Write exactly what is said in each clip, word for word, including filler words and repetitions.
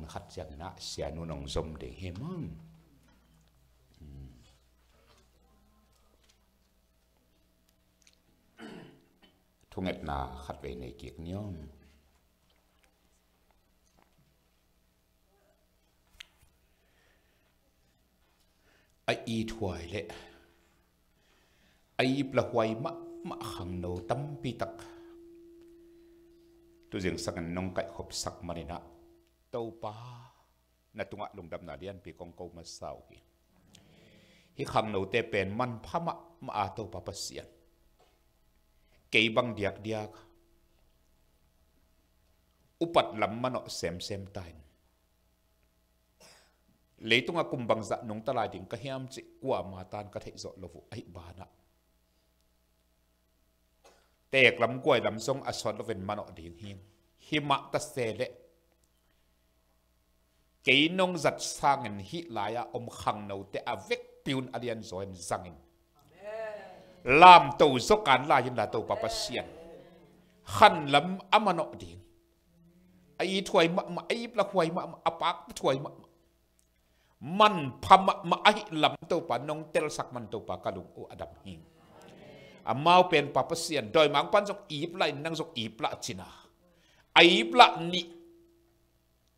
Khat ciangin ah Sianu nong zom ding hi maw? Hmm. Thungetna khat vei nei kik ni om. A ithuai le a iplahuai mahmah khangno tampi tak tuzing sangin nong kaihkhopsak manin ah, Topa, na tungah lungdamna lianpi kong ko masa uh hi. Hih khangnote pen manpha mahmah a, Topa Pasian, kei bang diakdiak upat lam manawh semsem ta in, leitungah kum bangzah nungta lai ding ka hiam cih kuama tan ka theih zawh lo uh ahih banah, teek lam guai lam zong a sawt loin manawh ding hi. Himah ta se leh kei nong zat sangin hih lai-a om khangnote a vekpi un a lianzaw in zangin lamto zaw kan lai inla, Topa Pasian, khan lam a manawh ding, a ithuai mahmah, a iplahuai mahmah, a pakthuai mahmah, manpha mahmah ahih lam, Topa, nong telsak man, Topa, ka lung uh a dam hi. Amau pen, Pa Pasian, dawimangpa'n zong iplah in, nang zong iplah cin a, a iplah nih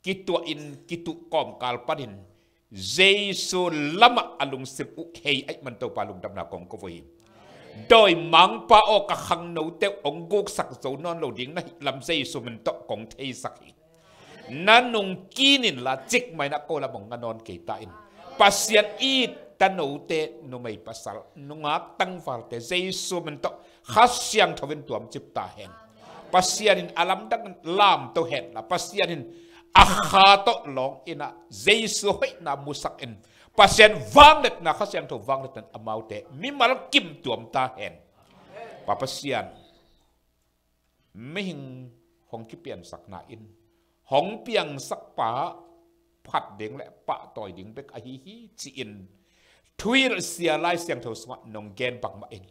kituah in, kituh kawmkal panin Jesu lamah a lungsim uh hei ahih man, Topa, lungdamna kong ko uh hi. Dawimangpa aw, ka khangnote uh hong guksak zo nawn lo ding na hih lam Jesu min tawh kong theisak hi. Na nung kinin la, cikmah in ah ko lam hong nga nawn kei ta in. Pasian, i tanote, numei pasal, nungak tangvalte Jesu min tawh Kha Siangtho in tuamcip ta hen. Pasian in a lamdang lamto hen la, Pasian in a Kha tawh lawng in ah Jesu hoihna musak in, Pasian vangliatna, Kha Siangtho vangliatna in amaute mimal kim tuam ta hen. Pa Pasian, mihing hong kipiansakna in hong piangsak pa phat ding le pahtawi ding bek ahi hi, ci-in thuhilh sia Lai Siangtho sungah nong gen bangmah in,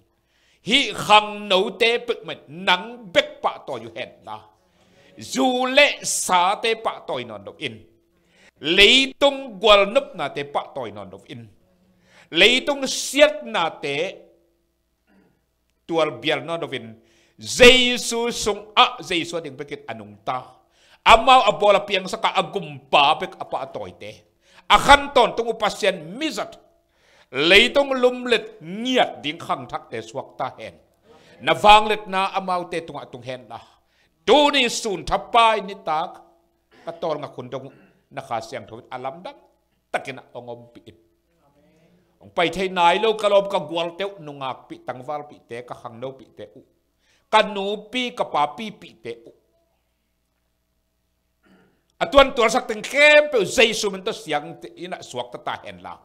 hih khangnote peuhmah in nang bek pahtawi uh hen la, zu le sate pahtawi nawn loin, leitung gualnopnate pahtawi nawn loin, leitung siatnate tualbial nawn loin, Jesu sungah Jesu a ding bekin a nungta, amau a bawl a piangsak a, a gumpa bek a pahtawite, a khan tawntung uh Pasian mizat, leitung lumlet ngiat ding khangthakte suak ta hen. Na vangliatna amaute tungah tung hen la, tuni sun thapai nitak ka tawlngak hun dong uh na Kha Siangtho in a lamdang takin ah hong ompih in. Hong pai thei nai lo ka lawm ka gualte uh, nungakpih tangvalpihte, ka khangnopihte uh, ka nupi ka papipihte uh, a tuantualsak teng khempeuh Jesu min tawh siang in ah suakta ta hen la,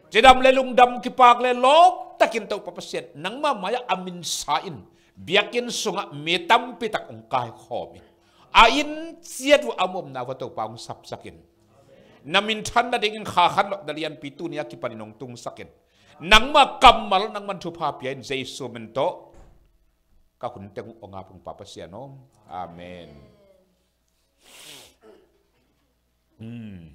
cidam le lungdam kipak le lawm takin Topa Pasian, nangmah mai-ah a minsa in biakinn sungah mi tampi tak hong kaikhawm in, a inn ciat uh a omna uh ah Topa hong sapsak in, na minthan nadingin kha khanlawhna lianpi tuni a kipanin hong tungsak in, nangmah kammal, nangmah thupha pia in, Jesu min tawh ka hun teng uh hong ap ung, Pa Pasian aw. Amen. Hmm.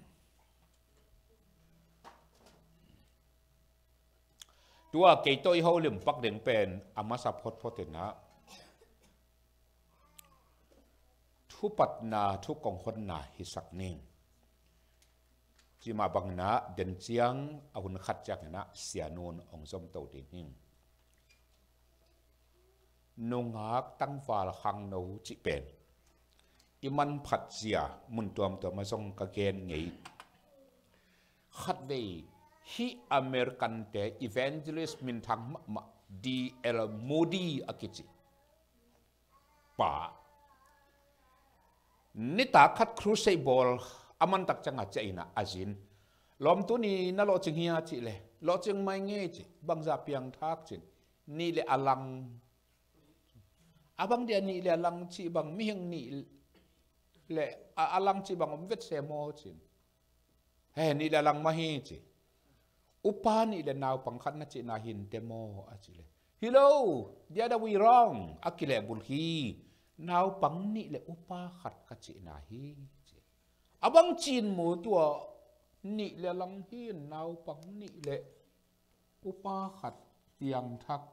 Tua kei tawh i holim pak ding pen a masa photphot in ah thupatna, thu kong honna hisak ning. Cimah bangin ah den ciang a hun khat ciangin ah Sianu in hong zomto ding hi. Nungak tangval khangno cih pen i manphat zia mun tuamtuam ah zong ka gen ngei. Khatvei hih American-te evangelist minthang mahmah D L Moody a kici pa, nitak khat crusade bawl a mantak ciangah ciah in ah a zi in, lawm, tuni na lawhcing hia cih leh, lawhcing mai ngei ci, bangzah piangthak ci in, nih le a lang. A bang dia nih le a lang cih bang, mihing nih le a, a lang cih bang om vet se maw ci in. He, nih le a lang mah hi ci. Upa nih le naupang khat na cihna hi inteh maw a cih leh, hi lo, the other way round, a kilehbulh hi. Naupang nih le upa khat ka cihna hi ci. A bang ci-in mu tua, nih le lang hi-in naupang nih le upa khat piangthak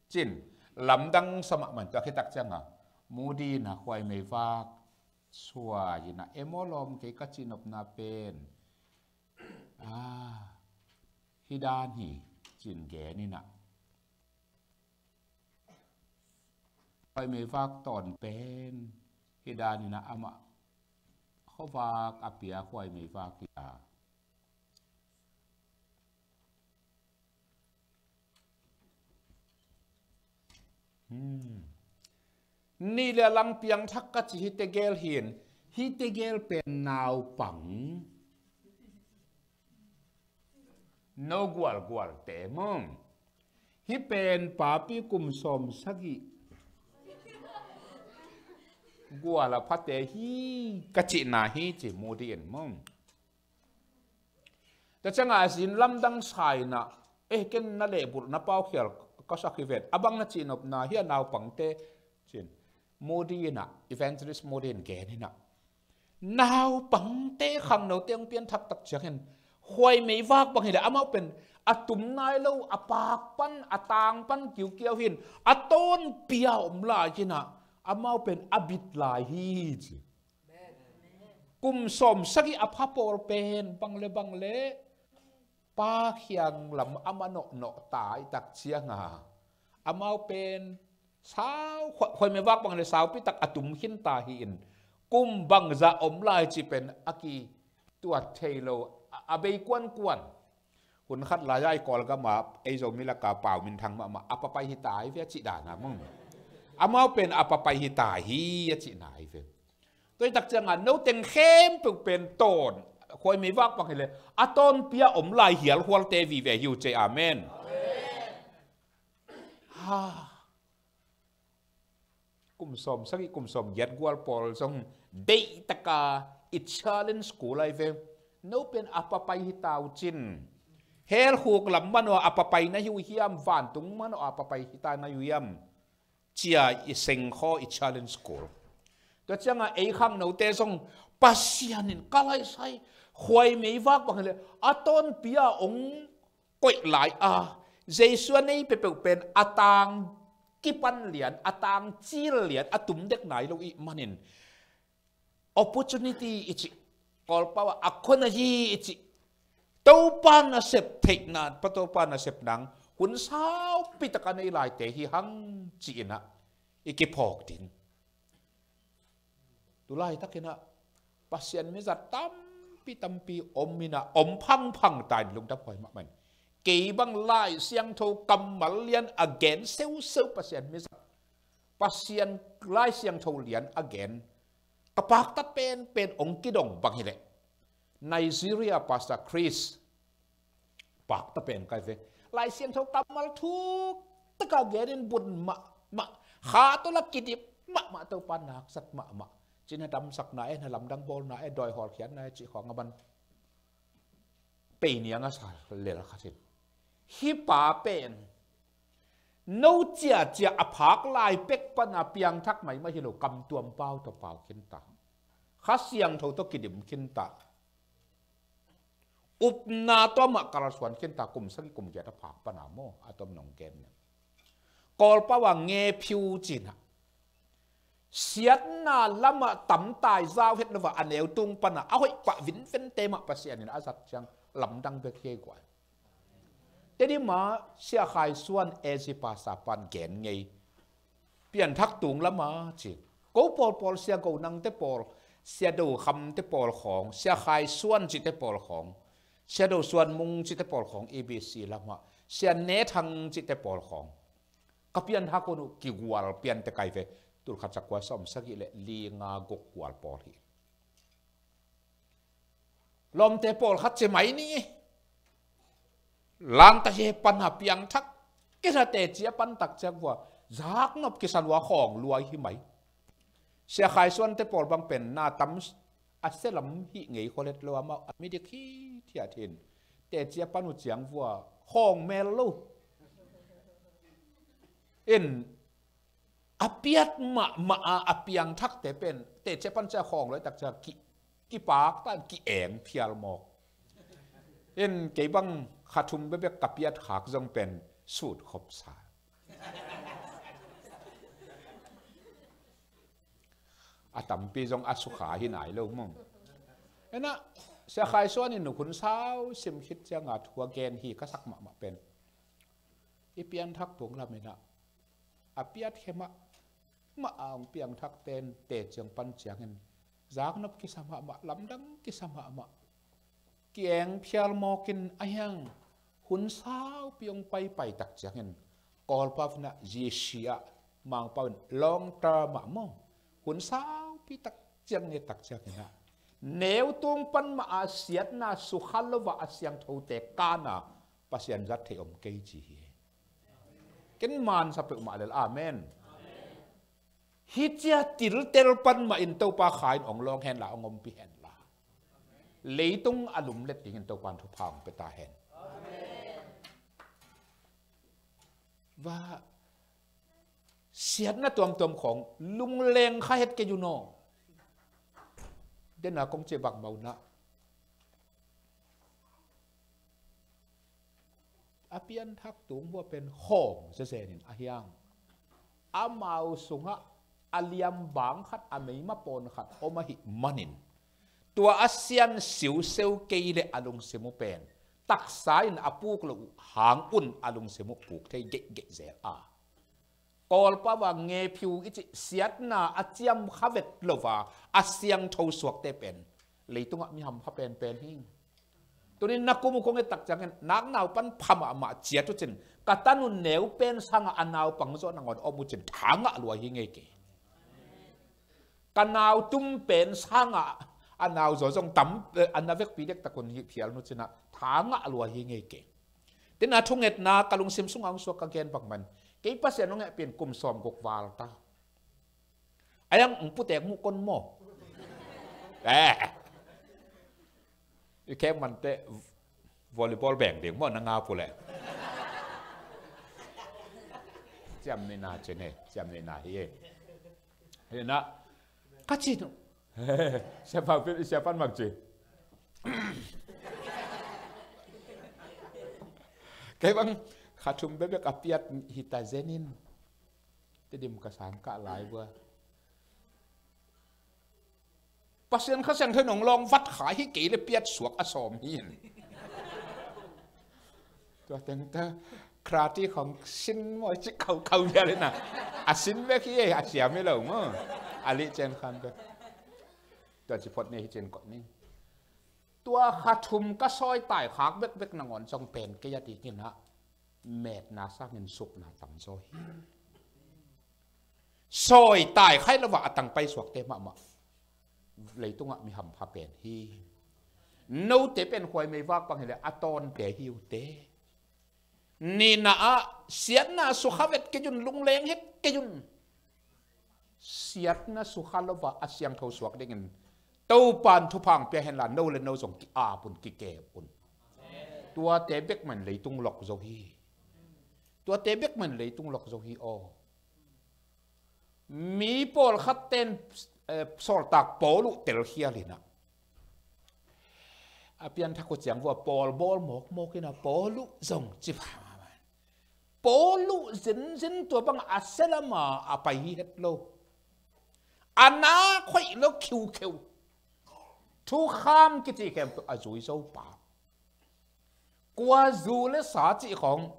ci-in lamdang sa mahmah in tua khit tak ciangah Moody in ah khuaimeivak suai in ah, emaw lawm kei, ka cihnopna pen, ah, hih dan hi ci-in gen in ah, khuaimeivak tawn pen hih dan in ah amah khuavak a pia khuaimeivak hi a. Hmm. Nih le lang piangthak ka ci hi tegel hi-in, hi tegel pen naupang, no gualgualte maw. Hih pen papi kum sawm sagih gual a phate hi ka cihna hi ci Moody in maw. Tua ciangah a zin lamdang sa in ah, eh, ken na lehbulh na paukhial ka sak hi ven. A bang na cihnopna hi a naupangte ci-in Moody in ah, Evangelist Moody in gen in ah, naupangte khangnote hong pianthak tak ciangin khuaimeivak bang hi leh amau pen a tum nai lo, a pak pan, a tang pan kiukiau hi-in, a tawnpi-a om lai hi-in ah, amau pen a bit lai hi ci. Kum sawm sagih a pha pawl pen bang le bang le pa kiang lam a manawhnawh ta i tak ciangah, amau pen sau, khuai, khuaimeivak bang le saupi tak a tum khin ta hi-in, kum bangzah om lai cih pen a kituat thei lo, a, a bei kuankuan. Hun khat lai-a i Kawlgam ah ei Zomi lak ah pau minthang mahmah, a papai hi ta hi ve a cih dan a maw. Amau pen a papai hi ta hi a cihna hi ve. Tua hi tak ciangah noteng khempeuh pen tawn, khuaimeivak bang hi leh a tawnpi-a om lai hialhualte vive hi uh ci. Amen. Ha. Kum sawm sagih, kum sawm giat gual pawl zong deih taka i challenge kul lai ve. No pen a papai hi ta uh cin, hell khuk lam manaw a papai na hi uh hiam, vantung manaw a papai hi ta na hi uh hiam, ci-a i sengkhaw, i challenge kul. Tua ciangah ei khangnote zong Pasian in ka laisai, khuaimeivak bang hi leh a tawnpi-a ong koih lai a, Jesu a nei peuhpeuh pen a tang kipan lian, a tang cil lian, a tum dek nai lo i hih manin, opportunity i cih, Kawlpau ah a khona hi i cih, Topa nasep theihna, pa Topa nasep nang hun saupi tak a nei laite hi hang ci-in ah i kiphawk ding. Tu laitakin ah Pasian mizat tampi tampi om in ah, om phangphang ta in, lungdam huai mahmah in. Kei bang Lai Siangtho kammal lian a gen seuseu Pasian mizat, Pasian Lai Siangtho lian a gen ka pakta penpen ong kidong bang hi leh Nigeria Pastor Chris pakta pen kai ve. Lai Siangtho kammal thuk taka genin bun mahmah, kha tawh la kidim mahmah, Topa na haksat mahmah. Cina damsakna e, na lamdang bawlna e, dawi hawlkhiatna e cih khawng a man pei niang a sa lel khat in, hih pa pen no ciacia a phak lai pek pana piangthak maimah hi lo, kamtuam pau tawh pau khinta, Kha Siangtho tawh kidim khinta, upna tawh amah kalsuan khinta, kum sagih kum giat a phak pana maw, a tom nong gen nia. Kawlpau a ngephiu cina, siatna lamah tamtai zau het lova a neu tung pana a hoih pah vinvente mah Pasian in a zat ciang lamdang bek hi ei guai. Tedim ah Sia Khai Suan A G Pastor pan gen ngei, pianthak tung lama ci. Ko pawlpawl, Sia Go Nangte pawl, Sia Do Khamte pawl khawng, Sia Khai Suan cihte pawl khawng, Sia Do Suan Mung cihte pawl khawng, E B C lamah Sia Ne Thang cihte pawl khawng ka pianthak hun uh kigual piante kai ve. Tulkhat zakua sawm sagih le li nga guk gual pawl hi. Lawmte pawlkhat ci mai ni. Langta he pana piangthak kisa teci a pan tak ciak vua zaknop kisa lua khawng luai hi mai. Sia Khai Suante pawl bang pen na tam a sia lam hih ngei kholhet lo, amah a midik hithiat hin teci a pan uh ciang vua khawng mel lo. In a piat mahmah a, a piangthakte pen teci a pan cia khawng lo i tak cia ki, kipak tan ki-eng phial mawk. In kei bang kha thum bekbek ka piat khak zong pen sut khop sa. A tampi zong a sukha hi nai lo maw. Ena, Sia Khai Suan in hun sau sim khit cianga thu a gen hi ka sak mahmah pen, i pianthak tung lam ina a piat khe mahmah a hong piangthak ten te ciang pan ciangin zaknop kisa mahmah, lamdang kisa mahmah, ki-eng phial mawkin a hiang hun saupi hong paipai tak ciangin Kawlpau ina zisia Mangpau in long term ah maw, hun saupi tak ciang ne tak ciangin ah neu tung pan mah a siatna sukha lova a siangthote kana Pasian zat thei om kei ci hi. Ken mansa peuhmah lel, amen. Hi cia tiltel pan mah in Topa Kha in ong lawng henla, ong ompi henla, leitung a lumlet dingin Topa in thupha ong pia ta hen. Va, siatna tuamtuam khawng lungleng kha het kei un aw. Dena kong cia bang mah unah a pianthak tung hua pen hawm zezenin a hiang, amau sungah a liam bang khat, a meima pawn khat om ahih manin tua a sian siuseu kei le a lungsim uh pen taksa in a puk loh uh hang un a lungsim uh puk thei geihgeih zel a. Kawlpau a ngephiu i cih siatna a ciam kha vet lova a siangtho suakte pen leitungah mi hampha penpen hi. Tunin na kum uh kong et tak ciangin nak naupan pha mahmah ciat uh cin ka tanu neu pen sangah a naupang zawh nangawn om uh cin tha ngah lua hi ngei kei. Ka nau tum pen sangah a nau zaw zong tam, eh, a na vekpi dektak un hih phial nu cinah tha ngah lua hi ngei kei. Tina thungetna ka lungsim sungah hong suak ka gen bangman, kei Pasian hong hehpih in kum sawm guk val ta. A yang ong putek muh kon maw? Eh. I kek mante volleyball beng ding maw na nga pule. Ciam ni na cene, ciam ni na hi. Hi na, ka ci tu. Siapa, siapa mak ci. Kei bang kha thum bekbek a piat hita zenin. Tedim ka sang ka lai bua. Pasian Kha Siangtho in ong lawng vat kha hi kei le piat suak a sawm hi. Tua tengte karate khong sin maw cik khaukhau bia le na. A sin bek hi e, a siam hi lo maw. A lih cen khan bek. Tua ci phot ne hi cen kot ni. Tua kha thum ka sawi tai khak bekbek nangawn zong pen kei a dikin ah metna sangin supna tamzaw hi. Sawi tai khai lova a tangpai suakte mahmah leitungah mi hampha pen hi. Note pen khuai mei vak bang hileh a tawnte hi uhte. Nina ah siatna sukha vet kei un, lungleng het kei un. Siatna sukha lova a siangtho suak dingin Topan thupha ong pia henla no le no zong ki-ap un, kikem un. Tuate bekman leitung lok zo hi. Tuate bekman leitung lok zo hi aw. Mi pawlkhat ten, eh, sawltak Paul uh telkhial inah a pianthak uh ciang vua Paul bawl mawkmawk inah Paul uh zong ci pha. Paul uh zinzin tua bangah a sia lama a pai hi het lo. A nak hoih lo khiukheu. Thukham kici khempeuh a zui zo pa. Kua zu le sa cih khawng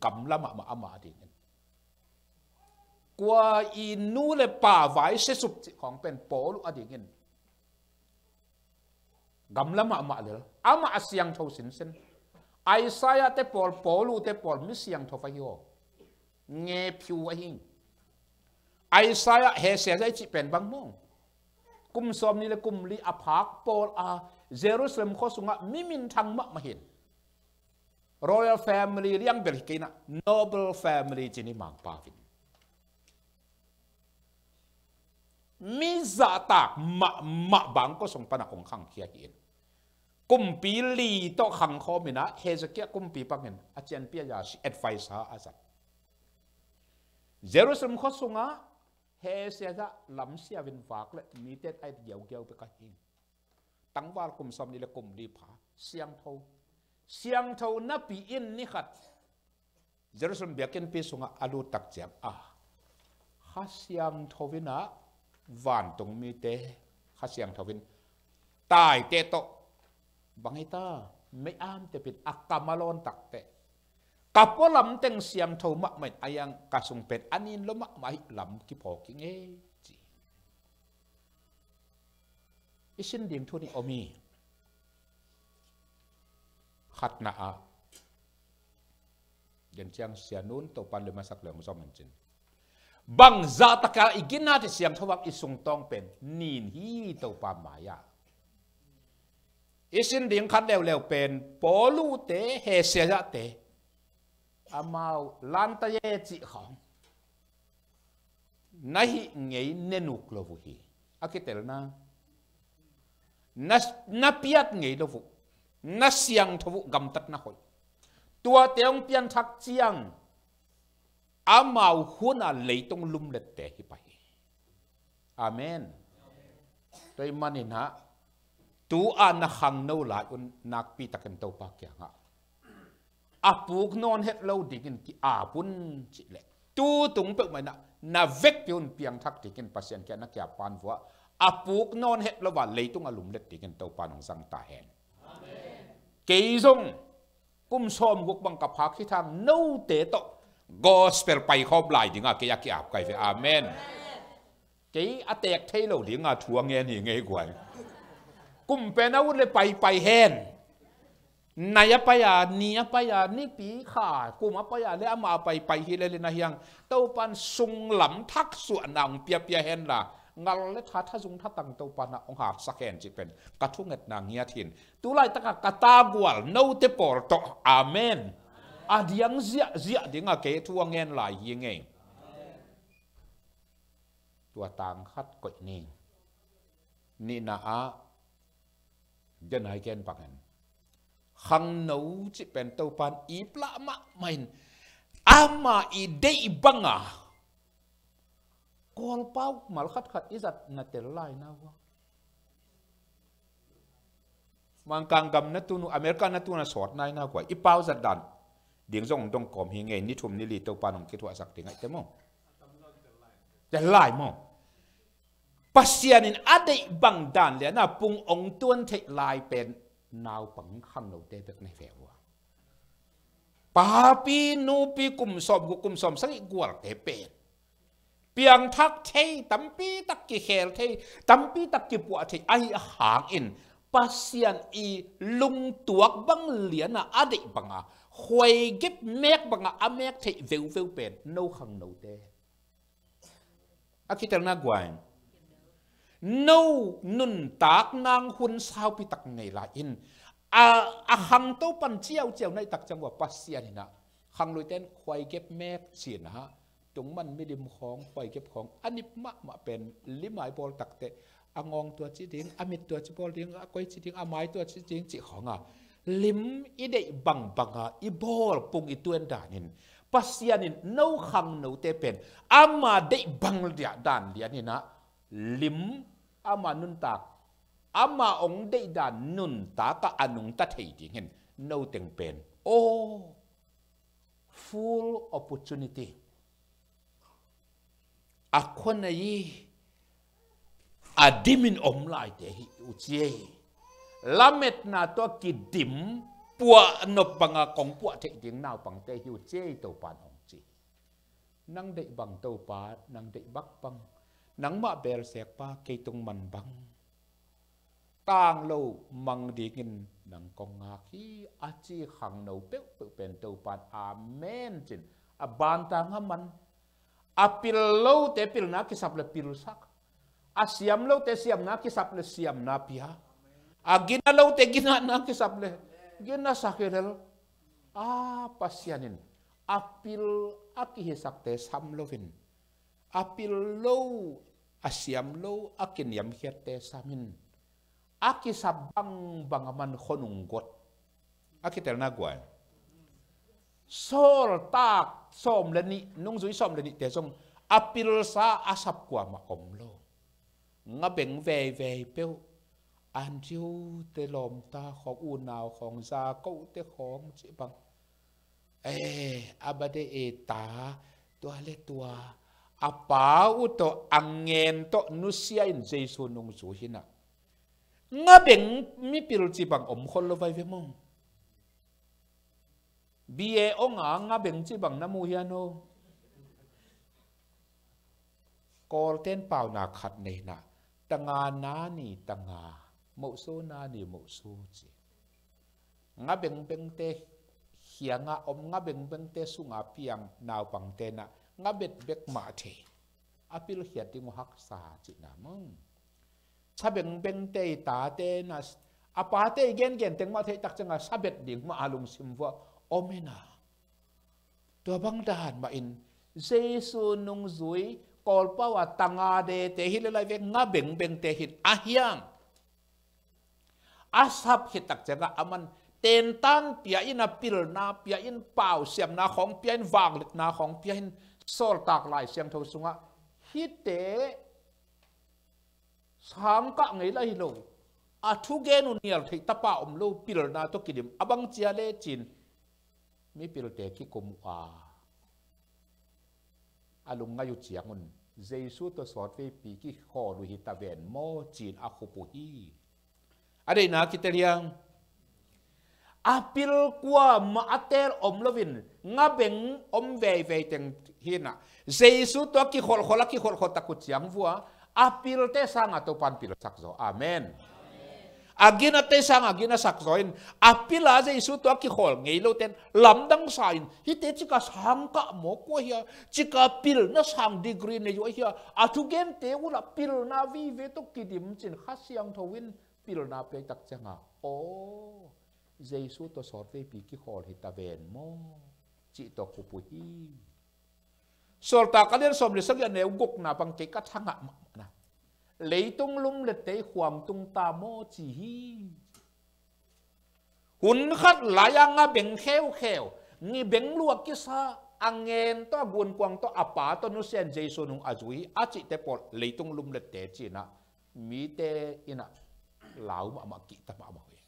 gamla mahmah amah a dingin. Kua i nu le pa vai sesup cih khawng pen Paul uh a dingin gamla mahmah lel, amah a siangtho sinsen. Isaiah te pawl, Paul uh te pawl mi siangtho ahi aw. Ngephiu ahi. Isaiah, Hesekiah i cih pen bang maw? Kum sawm ni le kum li a phak pawl a Jerusalem khua sungah mi minthang mahmah hin. Royal family liang bel hi kei inah noble family ci ni Mangpau in. Mi zahtak mahmah bangkua sung panah hong khangkhia hi in. Kumpi li tawh khangkhawm inah Hezekiah kumpi bangin a cianpi a zasi adviser a zat. Jerusalem khua sungah Hesekiah lamsiau in vak le mite a et giaugiau bek ahi. Tangval kum sawmnih le kum li pha. Siangtho. Siangtho napi in ni khat Jerusalem biakinnpi sungah a lut tak ciang a, Kha Siangtho in ah vantung mite, Kha Siangtho in taite tawh bang hi ta, mei-am tepin a kam a lawn takteh, ka pualam teng siangtho mahmah in a, hiang ka sung pen a nin lo mahmah hi lam kiphawk hi ngei ci. I sin ding thu nih om hi. Khatna ah, den ciang sianun Topan le masak le hong zom in cin, bangzah taka i ginate siangtho bang i sungtawng pen nin hi Topa mai-ah. I sin ding khat leuleu pen Paulute, Hesiasate, amau lanta ye cih khawng na hih ngei nenuk lo uh hi. A kitelna na, na piat ngei lo uh, na siangtho uh, gamtatna hoih. Tuate hong pianthak ciang amau huna leitung lumlette hi pah hi. Amen. Tua ahih manin ah, tu-a na khangno lai un nakpitakin Topa kiangah a puk nawn het lo dingin ki-ap un cih leh, tu tung peuhmah in ah na vekpi un piangthak dingin Pasian kiang na ki-ap pan vuah, a puk nawn het lo a leitung a lumlet dingin Topa nong zang ta hen. Kei zong kum sawmguk bang ka phak hi thang note tawh gospel paikhawm lai dinga kei a ki-ap kai ve. Amen. Kei a teek thei lo dinga thu a ngen hi ngei guai. Kum pen a ut le paipai hen. Nai a pai a, ni a pai a, nipi kha, kum a pai a le amah a paipai hi le le na hiang, Topan sunglam thaksuahna hong piapia hen la, ngal le tha, thazung thatang Topan ah hong haksak hen cih pen ka thungetna ngiat hin. Tu laitakah ka tagual note pawl tawh, amen, a diang ziahziah dinga kei thu a ngen lai hi ngei. Tua tang khat koih ni. Nihna ah, den ai ken bangin, khangno cih pen Topan iplah mahmah in, ama i deih banga Kawlpau mal khatkhat i zat na tel lai na uh a, Mangkang gam na tun uh, America na tun a sawt nai na guai, i pau zat dan ding zong dong kawm hi ngei. Ni thum ni li Topa nong kithuahsak ding aih te maw? Tel lai maw? Pasian in a deih bang dan liana pung ong tuan theih lai pen naupang khangnote bek nei ve uh a, papi nupi kum sawmguk kum sawmsagih gualte pen piangthak thei, tampi tak kikhel thei, tampi tak kipuah thei ahi hangin, Pasian i lungtuak bang liana a deih banga khuaigep mek banga a mek theih veuveu pen no khangnote. A kitelna guai, no nuntak nang hun saupi tak ngei lai in, a, a khangto pan ciauciau naih tak ciang ua Pasian in ah, khangluite in khuaigep mek cina, tungman milim khawng, khuaigep khawng a nip mahmah pen lim a i bawl takteh, a ngawng tua ci ding, a mit tua ci bawl ding, a koi ci ding, a mai tua ci ding cih khawnga lim i deih bangbanga i bawl pung i tuan danin, Pasian in no khangnote pen ama deih bang liah dan lianin ah, lim ama nuntak, ama ong deih dan nuntakah a nungta thei dingin no teng pen, aw, full opportunity, a khuanei a dimin om laite hi uh ci ei. Lametna tawh kidim, puahnop banga kong puah theih ding naupangte hi uh ci ei, Topan hong ci. Nang deih bang Topa, nang deih bak bang, nangmah belsekpa kei tung man bang, tang lo mang dingin nang kong ngak hi a ci khangno peuhpeuh pen Topan amen cin, a bantang a man, a pil lote pilna kisap le pilsak, a siam lote siamna kisap le siamna pia, a gina lote ginatna kisap le ginasak hi lel. A, Pasian in a pil a kihisakte sam loin, a pil lo, a siam lo, a kiniamkhiatte samin, a kisap bangbang a man khonung got. A kitelna guai, sawltak sawm le nih, nungzui sawm le nihte zong a pilsa a sap kuamah om lo. Nga beng veivei peuh, Andrew te lawmta khawng, unau khawng, Jakob te khawng cih bang. Eh, a bade e ta, tua le tua. A pa uh tawh, a ngen tawh, nusia in Jesu nungzui hi na. Ngabeng mipil cih bang om khol lo vai ve maw. B A ong a ngabeng cih bang na mu hian aw. Kawlten pauna khat nei na, tanga na ni tanga, mohso na ni mohso ci. Ngabeng bengte hianga om, ngabeng bengte sunga piang naupangte na, ngabet bek mah thei. A pilkhiat ding uh haksa cihna mong. Sa bengbengte i tate na, a pate i gengen teng mah theih tak cianga sa bet ding mah a lungsim vuah om hi na. Tua bang dan mahin Jesu nungzui Kawlpau a tanga dete hi le lai vek, nga bengbengte hin a hiang. A sap khit tak cianga aman tentan pia in, a pilna pia in, pau siamna khawng pia in, vangliatna khawng pia in, Sawltak Lai Siangtho sungah hihte sangkah ngei lai lo, a thugen uh nial theih tapa om lo, pilna tawh kidim, a bang cia le cin mipilte kikum uh a, a lungngai uh ciangun Jesu tawh sawtveipi kikhawl uh hi ta ven maw cin a khup uh hi. A deihna kitel hiang. A pil kuamah a tel om loin, nga beng om veivei teng hi na, Jesu tawh a kikholhkholh, a kikholhkholh tak uh ciang vua, a pilte sanga Topan pilsak zaw. Amen. A ginate sanga ginasak zaw in, a pila Jesu tawh a kikhawl ngei loten lamdang sa in, hihte cika sangkah maw kua hia, cika pilna sang degree nei uh a hia, a thugente uh lah pilna vive tawh kidim cin Kha Siangtho in pilna pia tak cianga, aw, Jesu tawh sawtveipi kikhawl hi ta ven maw cih tawh khup uh hi. Sawltak a lian sawm le sagih a neu gukna bang kei ka thangah mahmahna, leitung lumlette i khuang tung ta maw ci hi. Hun khat lai-a nga beng kheukheu, ngi beng lua kisa, a ngen tawh, a gunkuang tawh, a pa tawh nusia in Jesu nung a zui hi a cihte pawl leitung lumlette cinah mite inah lau mahmah, kihta mahmah uh hi.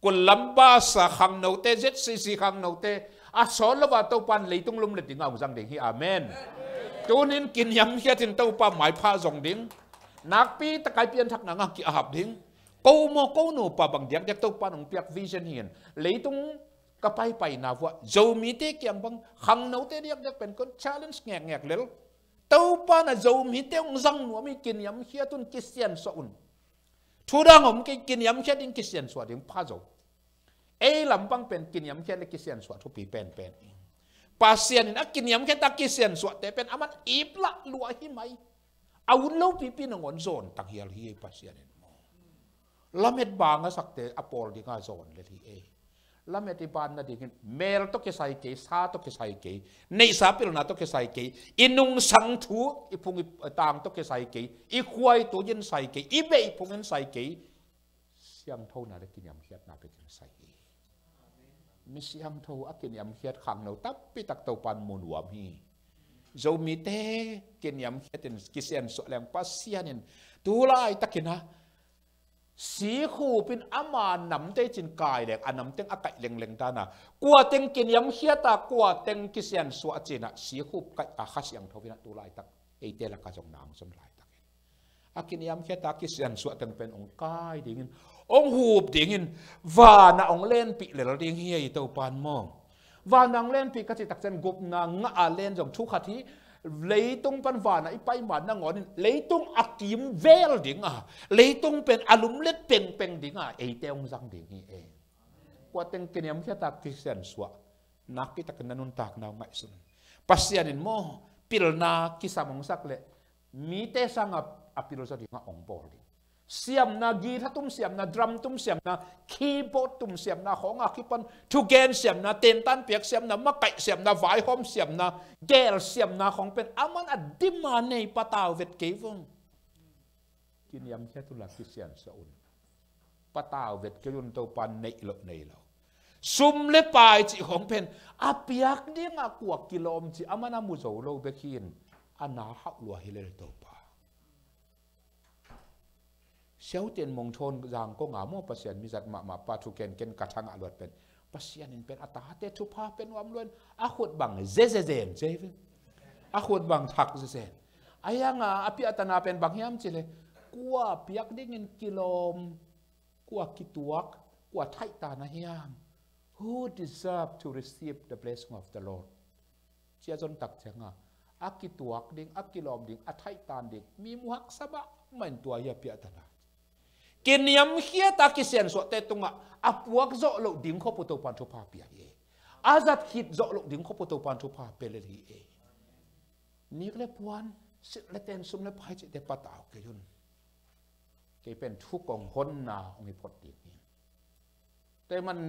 Kullam basa khangnote, Z C C khangnote, a sawt lova Topan leitung lumlet dingah hong zang ding hi. Amen. Tunin kiniamkhiatin Topa maipha zong ding, nakpi takai pianthakna ngah ki-ahap ding. Ko maw, ko nupa bang diakdiak Topan hong piak vision hi in, leitung ka paipaina vuah Zomite kiang bang khangnote diakdiak pen kon challenge ngekngek lel. Topan a Zomite hong zang nuam hi. Kiniamkhiat un, kisiansuah un. Thudang om kei, kiniamkhiat ding, kisiansuah ding pha zo. Ei lampang pen kiniamkhiat le kisiansuah thupi penpen. Pasian in a kiniamkhiat a kisiansuahte pen aman iplah lua hi mai. A ut lopipi nangawn zawn tanghial hi ei Pasian in maw. Lamet bang a sakte a pawl dinga zawn lel hi ei. Lamet i ban nadingin mel tawh kisai kei, sa tawh kisai kei, neihsa pilna tawh kisai kei, i nungsang thu, i phung i tang tawh kisai kei, i khuaitu in sai kei, i beih phung in sai kei, siangthona le kiniamkhiatna bekin sai hi. Mi siangtho a kiniamkhiat khangno tampitak Topan mu nuam hi. Zomite kiniamkhiatin kisiansuah leng Pasian in tu laitakin a sikhup in ama namte cin kai leng, a namteng a kaih lengleng dana, kuateng kiniamkhiata, kuateng kisiansuah cinah sikhup kaih a Kha Siangtho inah tu laitak eite laka zong nang zon laitakin a kiniamkhiata kisiansuah teng pen hong kai dingin, hong hup dingin, vana hong lenpih lel ding hi ei Topan maw. Vana hong lenpih ka cih takcian gupna ngah a len zong thu khat hi. Leitung pan vana i paiman nangawnin leitung a kimvel dinga, leitung pen a lumlet pengpeng dinga eite hong zang ding hi ei. Kuateng kiniamkhiata kisiansuah, nakpitakin na nuntakna hong ngaihsun. Pasian in maw, pilna kisam hong sak leh mite sanga a pil zaw dinga hong bawl ding. Siamna, guitar tum siamna, drum tum siamna, keyboard tum siamna khawng a kipan thugen siamna, tentan piak siamna, makaih siamna, vaihawm siamna, gel siamna khawng pen aman a dima nei, patau vet kei vong. Kiniamkhiat unla kisiansuah un. Patau vet kei un, Topan neih loh nei lo. Sum le pai cih khawng pen a piak dinga kua kilawm cih aman a mu zo lo bek hi in, a na hauh lua hi lel Topa. Siauten mong thawn zang kong a maw, Pasian mizat mahmah pa thu kenken ka thangah luat pen, Pasian in pen a tate thupha pe nuam luat in, a khut bang zezezen, a khut bang thak zezen. A hianga a piahtana pen bang hiam cih leh, kua piak dingin kilawm, kua kituak, kua thaihtan a hiam? Who deserve to receive the blessing of the Lord? Cia zon tak cianga a kituak ding, a kilawm ding, a thaihtan ding mi mu haksa mahmah in tua hi a piahtana. Kiniamkhiat a kisiansuahte tungah a puak zawh loh ding khop uh Topan thupha pia hi e. A zat khit zawh loh ding khop uh Topan thupha pia lel hi e. Nik le puan, silh le ten, sum le pai cihte patau kei un. Kei pen thu kong honna hong hi phot ding hi. Tua ahih man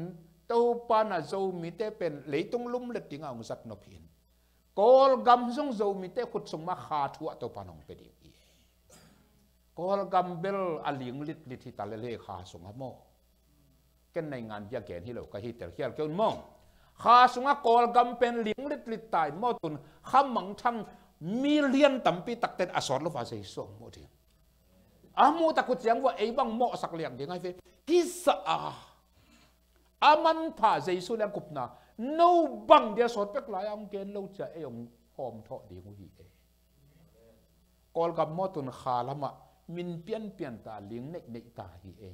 Topan a Zomite pen leitung lumlet dingah hong zat nop hi in, Kawlgam zong Zomite khut sung mah kha thu ah Topan hong pia ding hi. Kawlgam bel a ling litlit hi ta lel hi kha sungah maw. Ken naingan bia gen hi lo ka hi, tel khial kei un maw. Kha sungah Kawlgam pen ling litlit ta in maw, tun kha mangthang million tampi takten a sawt lo va Jesu hong muh ding. A muh tak uh ciang vua ei bang mawhsak liang ding ahi ve. Kisa a, a manpha Jesu le a gupna, no bang dia sawt pek lai a hong gen lo cia ei hong hawm thawh ding uh hi e. Kawlgam maw, tun kha lamah min pianpian ta, ling neihneih ta hi e.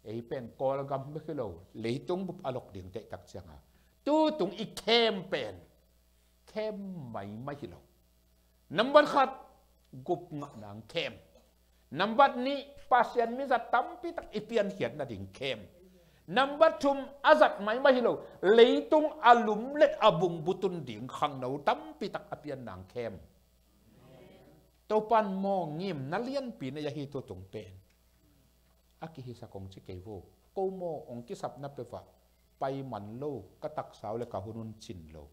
Ei pen Kawlgam bek hi lo, leitung bup a lok ding deih tak cianga tutung i khem pen khem maimai hi lo. Nambat khat, gup ngah nang khem. Nambat nih, Pasian mizat tampi tak i piankhiat nading khem. Nambat thum, a zat maimai hi lo, leitung a lumlet a bung butun ding khangno tampi tak a pian nang khem. Topan maw ngimna lianpi nei ahi tutung pen. A kihisak hong ci kei vo. Ko maw hong kisapna peuhah pai man lo, ka taksa uh le ka hun un cin lo.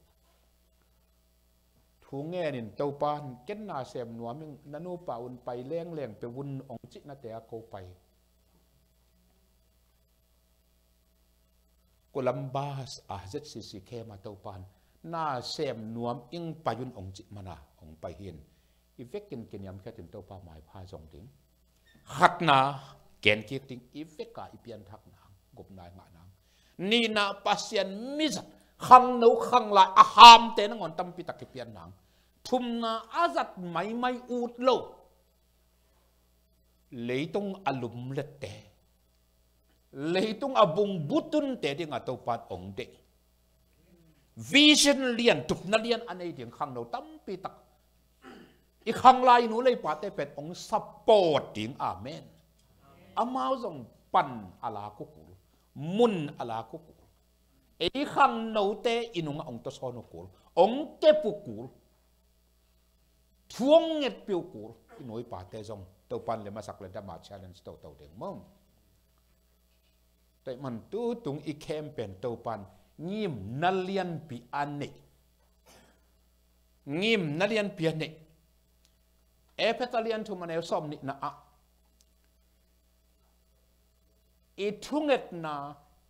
Thu ngenin Topan ken na sem nuam ing, na nupa un pai lengleng pe un hong cihnate a ko pai. Columbus a Z C C khem a Topan na sem nuam ing, pai un hong cih mana hong pai hi in, i vekin kiniamkhiatin Topa maipha zong ding. Khatna, gen kik ding, i veka i pianthak nang, gupna i ngah nang. Nihna, Pasian mizat khangno khanglai a hamte nangawn tampi tak i pian nang. Thumna, a zat maimai ut lo, leitung a lumlette, leitung a bung butunte dinga Topan hong deih. Vision lian, tupna lian a nei ding khangno tampi tak i khanglai nu lei pate pen hong support ding. Amen. Amau zong pan a lak uh kul, mun a lak uh kul. Ei khangnote i nungah hong tawsawn uh kul, hong kep uh kul. Thu hong ngetpih uh kul, i nu i pate zong Topan le masak le dama challenge toto ding maw. Tua ahih man tutung i khem pen Topan ngimna lianpi a nei. Ngimna lianpi a nei. Efesa lian thum a neu sawm nihna ah, i thungetna,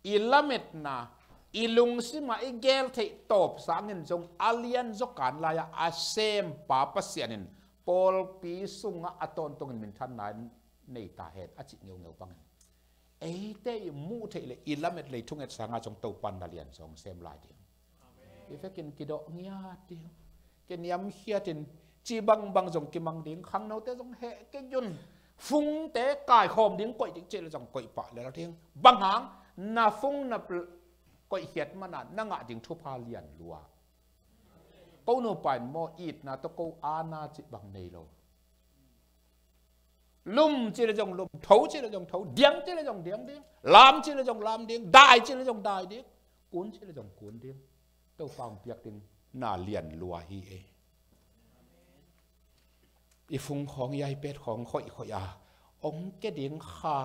i lametna, i lungsimah i gel theih tawp sangin zong a lian zaw kan lai-ah a sempa Pasian in pawlpi sungah a tawntungin minthanna nei ta hen a cih ngeungeu bangin, eite i muh theih le i lamet le i thunget sangah zong Topan na lian zong sem lai ding. I vekin kidawh ngiat ding, kiniamkhiatin, ci bangbang zong kimang ding, khangnote zong heh kei un. Fungte kaikhawm ding, koih ding cih le zong koih pah lel ding. Bang hang, na fung na pl-, koihkhiat mana na ngah ding thupha lian lua. Ko nupa in maw, itna tawh ko aana cih bang nei lo. Lum ci le zong lum, tho ci le zong tho, diang ci le zong diang ding, lam ci le zong lam ding, dai ci le zong dai ding, kun ci le zong kun ding. Topa hong piak ding na lian lua hi e. I fung khawng, i iPad khawng khoih khoih a, hong ke ding kha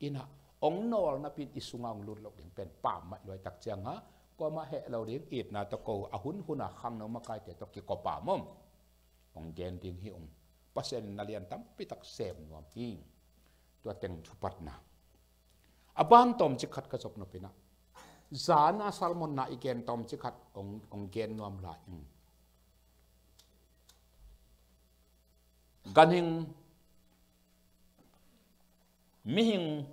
in ah, hong nawlna pi in i sungah hong lut loh ding pen pammaih luai tak ciangah, kuamah heh lo ding, itna tawh ko a hunhun a khangno makaite tawh kikop a maw, hong gen ding hi ung. Pasian in na lian tampi tak sem nuam hi. Tua teng thupatna. A ban tawmcik khat ka zop nop in ah, zan a sermon na i gen tawmcik khat hong, hong gen nuam lai ing. Ganhing Mihing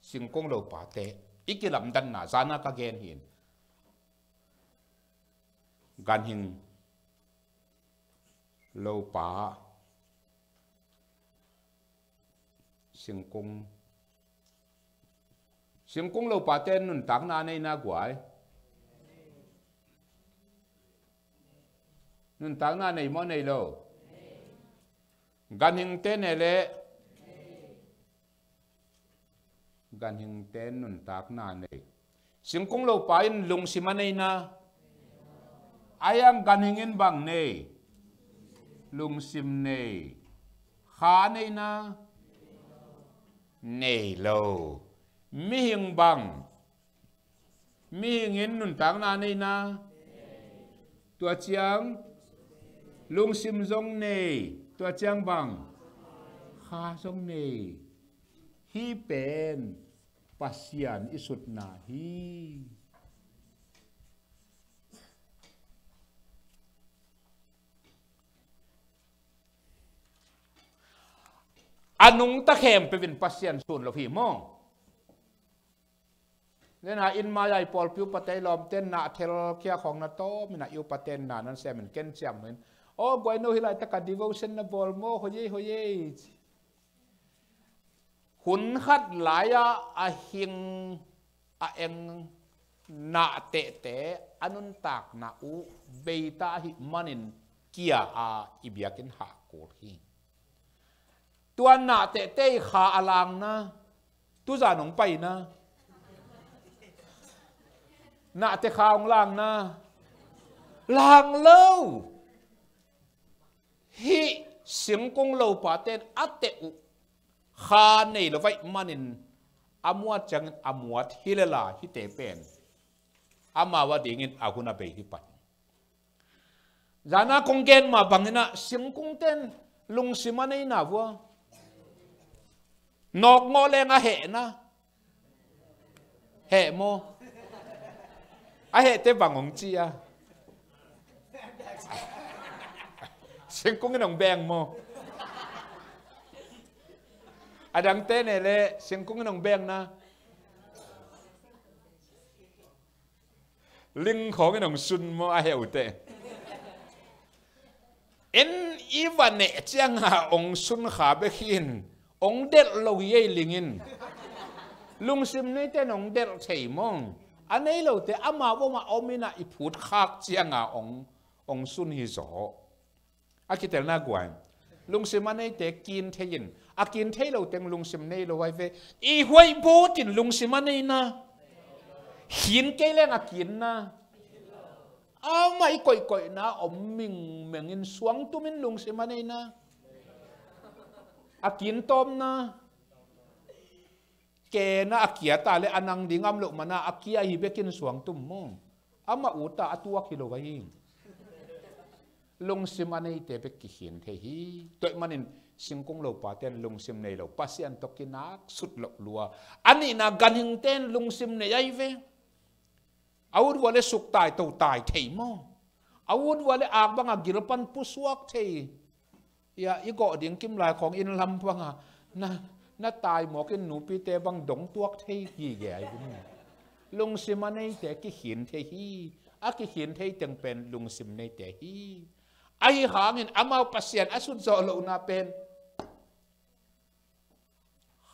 singkung lopate i kilamdanna zana ka gen hi. Ganhing lopa, singkung, singkung lopate nuntakna a neina guai. Nuntakna nei maw nei lo? Ganhingte ne leh ganhingte nuntakna nei. Singkung lopa in lungsim a neina. Ayang ganhing in bang nei? Lungsim nei. Kha a neina? Nei lo. Mihing bang? Mihing in nuntakna a neina? Tua ciang lungsim zong nei. Tua ciang bang? Kha zong nei. Hih pen Pasian i sutna hi. A nungta khempeuh in Pasian sun lo hi maw? Nena in mai-a i pawlpi upate i lawmte na a thelkhia khawng na tawm in a i upate na nan sem in ken ciam in, "Aw guai no, hih laitaka devotion na bawl maw? Hoih ei, hoih ei." Hun khat lai-a a hing a eng nahtehte a nuntakna uh beita ahih manin kia a i biakinn hah kul hi. Tua nahtehte i kha a langna, tuzan hong paina nahte kha hong langna, lang lo. Hih singkung lopate in a teh uh kha nei lo vaih manin a muat ciangin a muat hi lela hihte pen amau a dingin a hun a bei hi pah. Zana kong gen mah bangin ah singkungte in lungsim a neina vua. Nawkngawh leng a hehna. Heh maw? A hehte bang hong ci a? Singkung in hong beng maw? A dangte ne leh singkung in hong bengna. Ling khawng in hong sun maw a heh uhte? En i va neh cianga hong sun kha bek hi in, hong delh lo hi ei ling in. Lungsim neite in hong delh thei maw? A nei lote amau om a om in ah i phut khak cianga hong, hong sun hi zaw. A kitelna guai. Lungsim a neite kin thei in, a kin thei lo teng lungsim nei lo ai ve. I huaih but in lungsim a neina. Khin kei leng a kinna. Amah i koihkoihna om mingmeng in suangtum in lungsim a neina. A kin tawmna. Kena a kia ta le a nang ding am loh mana a kia hi bekin suangtum maw? Amah uta a tuak hi lo ahi. Lungsim a neite bek kikhin thei hi. Tuaih manin singkung lopate in lungsim nei lo Pasian tawh kinak sut loh lua. A nihna ganhingte in lungsim nei ai ve. A ut vua le suk tai to tai thei maw? A ut vua le ak banga gil pan pusuak thei. Ia, i gawh ding kim lai khawng inn lam banga na, na tai mawk in nupite bang dong tuak thei gige ai ve maw? Lungsim a neite kikhin thei hi. A kikhin thei teng pen lungsim neite hi. Ahi hangin amau Pasian a sut zawh lohna pen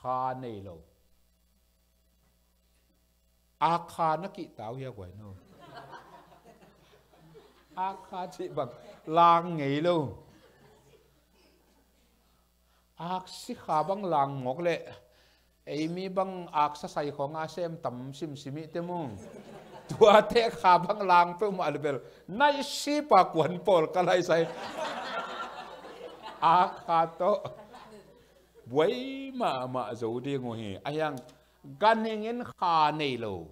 kha nei lo. Ak kha na kihta uh hia guai no? Ak kha cih bang lang ngei lo. Aksi kha bang lang mawk leh ei mi bang aksa sai khawng a sem tam simsim ihte maw? Tuate kha bang lang peuhmah le bel naihsipa kuan pawl ka laisai. Ak kha tawh buai mahmah zo ding uh hi. Ahiang ganhing in kha nei lo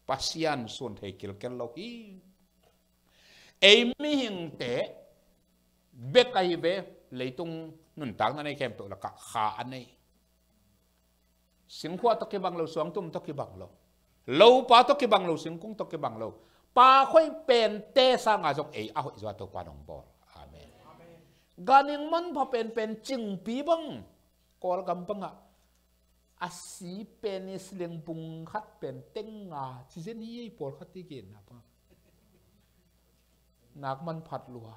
Pasian sun thei kilkel lo hi. Ei mihingte bek ahi ve, leitung nuntakna nei khempeuh lakah kha a nei. Singkhuah tawh kibang lo, suangtum tawh kibang lo, lopa tawh kibang lo, singkung tawh kibang lo. Pa khoih pente sanga zong ei a hoih zaw a Topa nong bawl. Amen. Ganhing manpha penpen cingpi bang Kawlgam bangah A si pen i sileng bung khat pen teng nga ci zen hi ei, pawlkhat i genna bang. Nak manphat lua.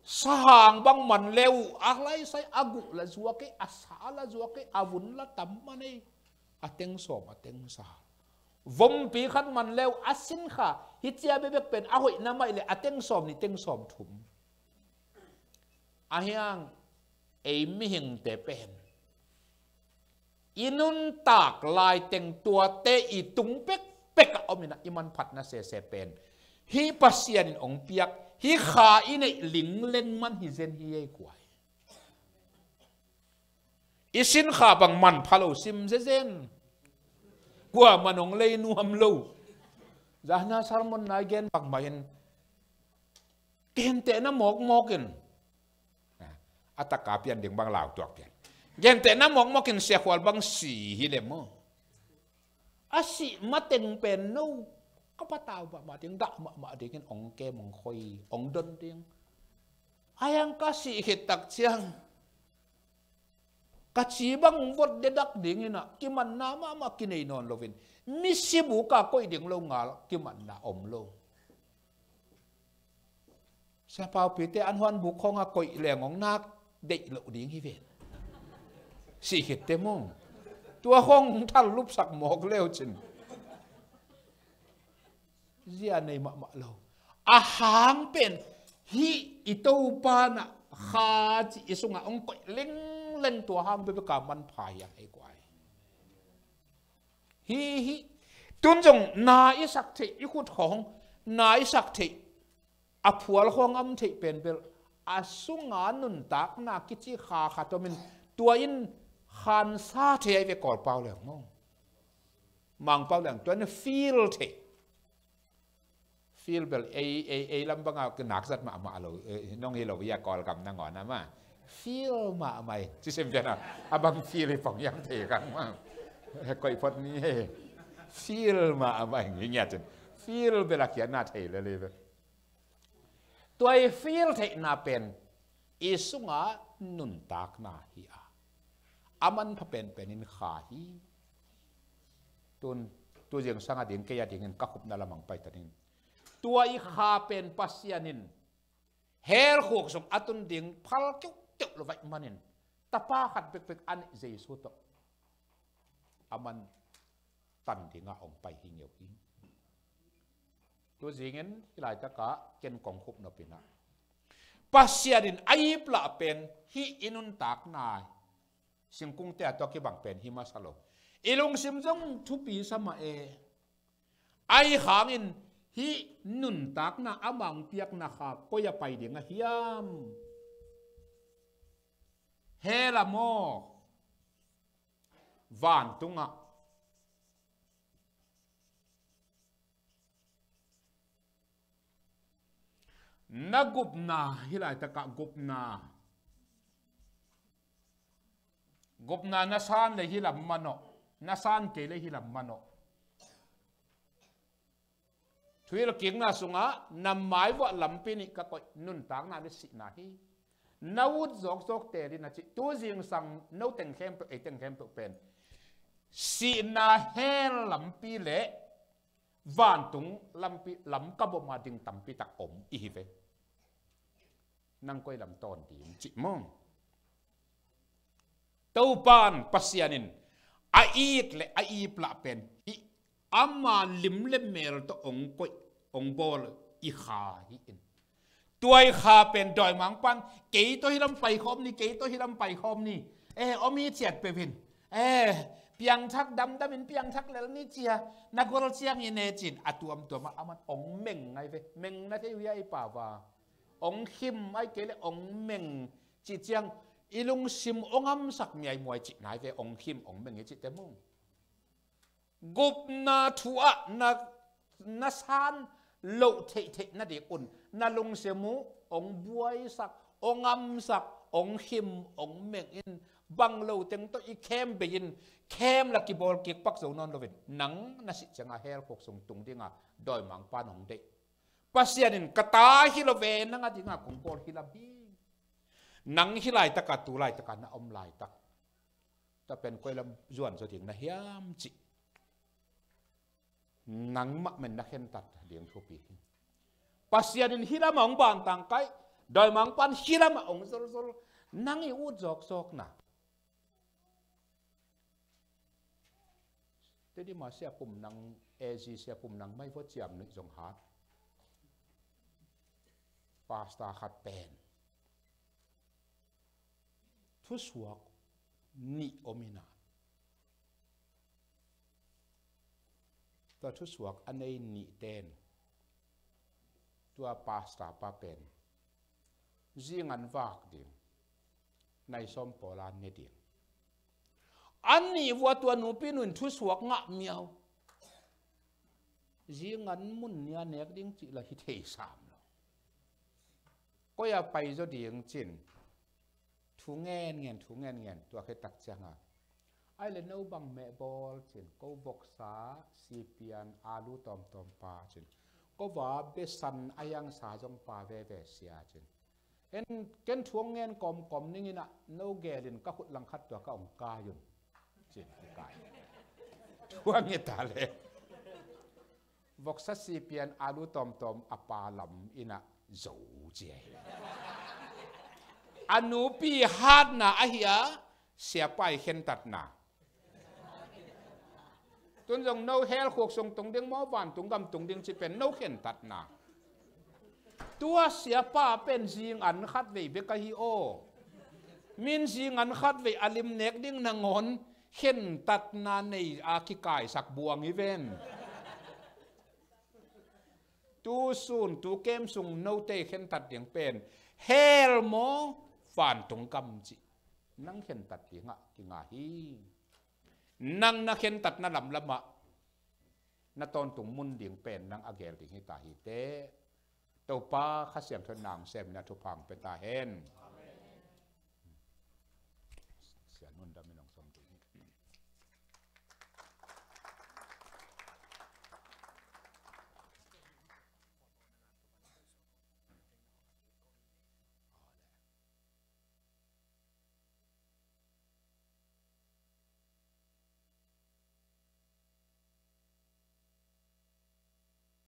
Sahang bang man le uh, a laisai a guh la zuak ei, a sa la zuak ei, a vun la tam man ei. A teng sawm, a teng sa. Vompi khat man le uh, a sin kha, hi cia bekbek pen a hoihna mai le a teng sawm nih, teng sawm thum. A hiang ei mihingte pen i nuntak laiteng tuate i tung pekpek a om in ah, i manphatna sese pen hih Pasian in hong piak, hih kha i neih lingleng man hi zen hi ei kuai. I sin kha bang manpha lo sim zezen. Kuaman hong lei nuam lo. Zana sermon na i gen bangmah in, gentehna mawkmawk in, a taka pian ding bang lautuak pian. Gentehna mawkmawk in Sia Khual bang si hi le maw. A sih mateng pen no, ka patau mahmah ding, dah mahmah dingin hong kem, hong khoi, hong don ding. A hiang ka sih khit tak ciang, ka ci bang vot dedak dingin ah, kimanna mahmah kinei nawn loin, misi buka koih ding lo ngal kimanna om lo. Siapaupite an huan buk khawngah koih leng hong nak deih loh ding hi ven. Sih khit te maw. Tua khawng thal lupsak mawk leu cin. Zia nei mahmah lo. A hang pen hih i Topa na kha ci i sungah hong koih lingleng, tua hang bekbek a manpha hi a, hei kuai. Hih, hih. Tun zong na i sak theih, i khut khawng na i sak theih, a phual khawng am theih pen bel, a sunga nuntakna kici kha khat om in, tua in khansa thei ai ve, Kawlpau leng maw. Mangpau leng tua in feel thei. Feel bel ei, ei, ei lam banga kinak zat mahmah lo, eh, nong hi lo ia Kawlgam nangawn a ma. Feel mahmah in. Ci sem pian a, a bang feel hi pong iam thei kang ma. Koih phot ni he. Feel mahmah in, hi ngiat in. Feel bel a kiatna thei lel hi ve. Tua i feel theihna pen i sunga nuntakna hi a, a manpha penpen in kha hi. Tun, tu zingsang a ding, kei a dingin ka khupna lamang pai ta ding. Tua i kha pen Pasian in hell khuk sung a tun ding phal keuhkeuh lo vaih manin, tapa khat bekbek a neih Jesu tawh a man tan dingah hong pai hi ngeu hi. Tu zingin hih laitakah ken kong khup nop in ah, Pasian in a iplah pen hih i nuntakna singkungte a tua kibang pen hi masa lo. I lungsim zong thupi sa mah e. Ahi hangin hih nuntakna a mangpiakna kha koi a pai ding a hiam? Hell ah maw, vantungah? Na gupna, hih laitakah gupna. Gupna na san le hih lam manawh, na san kei le hih lam manawh. Thuhilhkikna sungah na mai vuah lampi nih ka koih, nuntakna le sihna hi. Na ut zawkzawk tel in a cih, tu zingsang no teng khempeuh, ei teng khempeuh pen sihna hell lampi le vantung lampi lam ka bom a ding tampi tak om i hi ve. Nang koi lam tawn ding cih maw? Topan Pasian in a it le a iplah pen hih ama lim le mel tawh hong koih, hong bawl i kha hi in. Tua i kha pen dawimangpa'n kei tawh hih lam paikhawm ni, kei tawh hih lam paikhawm ni, eh, om hi ciat peuh in, eh, piangthak damdam in piangthak lel ni cia, na gol ciangin e cin a tuamtuam ah aman hong meng ngai ve. Meng na thei uh hia i pau a? Hong khim ai kei le hong meng cih ciang i lungsim hong amsak miai muai cih nai ve, hong khim hong meng i cih te maw. Gupna thu ah na, na san loh theihtheih na dik un, na lungsim uh hong buaisak, hong amsak, hong khim, hong meng in, bang lo teng tawh i khem bei in, khem la kibawl kik pak zo nawn loin, nang na sih ciangah hell khuk sung tung dinga dawimangpa'n hong deih. Pasian in ka ta hi lo ve, nang a dinga kong bawl hi lam hi. Nang hih laitakah, tu laitakah na om laitak, Ka pen koi lam zuan zaw ding na hiam cih nangmah men na khentat ding thupi hi. Pasian in hih lamah hong bantang kaih, dawimangpa'n hih lamah hong zolzol, nang i ut zawkzawkna. Tedi mah Sia Pum Nang, A G Sia Pum Nang mai vua ciam nuih zong hat. Pastor khat pen thusuak nih om in a, tua thusuak a nei nihte in tua pastor pa pen zingan vak ding, nai sawm pawl a ne ding. An nih vua tua nupi nu in thusuak ngah miau. Zingan mun nih a nek ding cih la hi thei sam lo. Koi a pai zaw ding cin, thu ngen ngen, thu ngen ngen, tua khit tak ciang a, ai le no bang meh bawl cin, ko voksa, sipian, alu tawmtawm pa cin, ko va besan a yangsa zong pa veve sia cin. En, ken thu hong ngen kawmkawm ning in a, no gel in ka khut langkhat tua ka hong kai un cin, hong kai. Thu a nget a le voksa, sipian, alu tawmtawm a pa lam in a zo ci hi. A nupi hatna ahi a, siapa i khentatna. Tun zong no hell khuk sung tung ding maw, vantung gam tung ding cih pen no khentatna. Tua siapa pen zingan khatvei bek ahi aw. Min zingan khatvei a lim nek ding nangawn khentatna nei a kikaisak buang hi ven. Tu sun, tu kem sung note khentat ding pen hell maw, vantung gam cih nang khentat dingah kinga hi. Nang na khentatna lamlamah na tawntung mun ding pen nang a gel ding hi ta hi teh. Topa Kha Siangtho in na hong sem in a thupha hong pia ta hen.